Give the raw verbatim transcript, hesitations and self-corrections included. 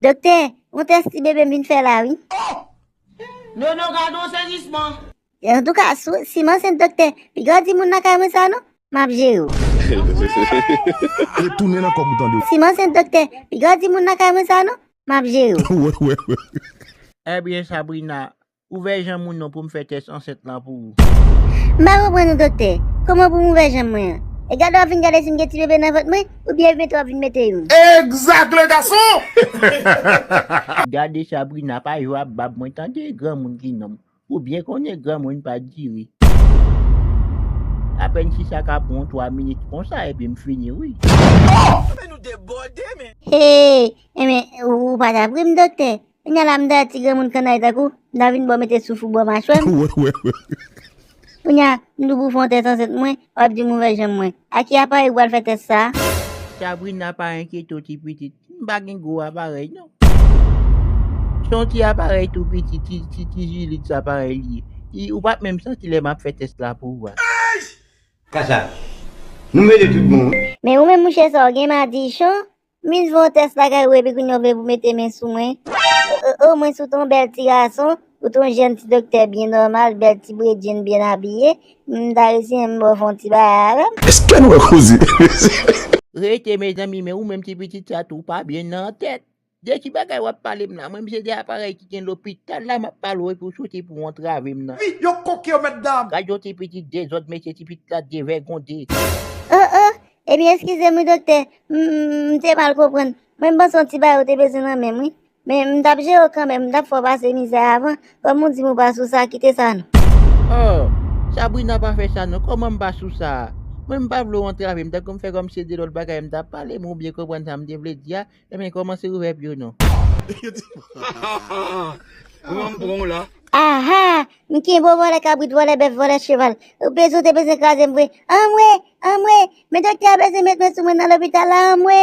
Doktè, yon tès ti bebe m vin fè la, wi. Nono, gade yon sezisman. Antouka, si, si m ansent, doktè, piga w di moun lakay mwen sa non, m ap jere w. Retounen nan kòb ou tande. Si m ansent, doktè, piga w di moun lakay mwen sa non, m ap jere w. Wè, wè, wè. Ebyen, Sabrina, ouvè janm ou non pou m fè tès ansent lan pou ou. M pa konprann ou, doktè. Kòman pou m ouvè janm mwen an? E gade w ap vin gade si m gen ti bebe nan vant mwen, oubyen mete w ap vin mete youn? Exact, le garçon! Gade Sabrina, pa jwe ak bab mwen tande, granmoun ki nonm. Ou byen konnen granmoun pa dire. Apèn si sa ka pran twa minit konsa, epi m fini, wi. Men nou debòde, men. Hey, enben, ou, ou pa t ap ri m, doktè. Kounye a la, m ta ti granmoun kannay tankou, m ta vin ba w mete souf ou bò machwè m. Wè, wè, wè. Kounye a, m di w pou fè yon tès ansent mwen, w ap di m ouvè janm mwen. A ki aparèy ou pral fè tès sa a? Sabrina, pa enkyete w, ti pitit. M pa gen gwo aparèy, non. Se yon ti aparèy tou piti, ti, ti, ti jilit sa aparèy li ye. Li, ou p ap menm santi lè m ap fè tès la pou ou a. Kasa, nou mele tout bon, wi. Men ou menm, mouche, sa w gen madichon? M vin fè yon tès lakay ou, epi kounye a w vle pou mete men sou mwen. O, o, o, mwen si w te yon bèl ti gason, ou te yon jèn ti doktè byen nòmal, bèl ti bredjenn byen abiye, m ta resi menm ba w fè yon ti bagay avè m. Èske nou wè koze? Rete, mezanmi, men ou menm ti pitit sa tou, ou pa byen nan tèt. De ki bagay w ap pale m la? Mwen, m se de aparèy ki gen lopital la, m ap pale w, epi w soti pou w antrave m nan. Wi, yo koke yo, mèt dam. Gad yon ti pitit dezòd, mesye, ti pitit la devègonde. O, o, ebyen, eskize m wi, doktè. M, m, m te mal konprann. Mwen, m panse yon ti bagay ou te bezwen nan men m, wi. Men m t ap jere w kanmenm, m t ap fè w pase mizè avan. Kòm ou di m ou pa sou sa, kite sa non. Oh, Sabrina, pa fè sa non. Kòman m pa sou sa a? Mwen, m pa vle w antrave m. Tankou m fè kòmsi se de lòt bagay m t ap pale, men ou byen konprann sa m te vle di a. Ebyen, kòmanse ouvè pye w non. Kòman m pran w la? Aha! M kenbe w vòlè kabrit, vòlè bèf, vòlè cheval. Ou bezwen, te bezwen kraze m vre. Anmwe! Anmwe! Men doktè a bezwen met men sou mwen nan lopital la, anmwe!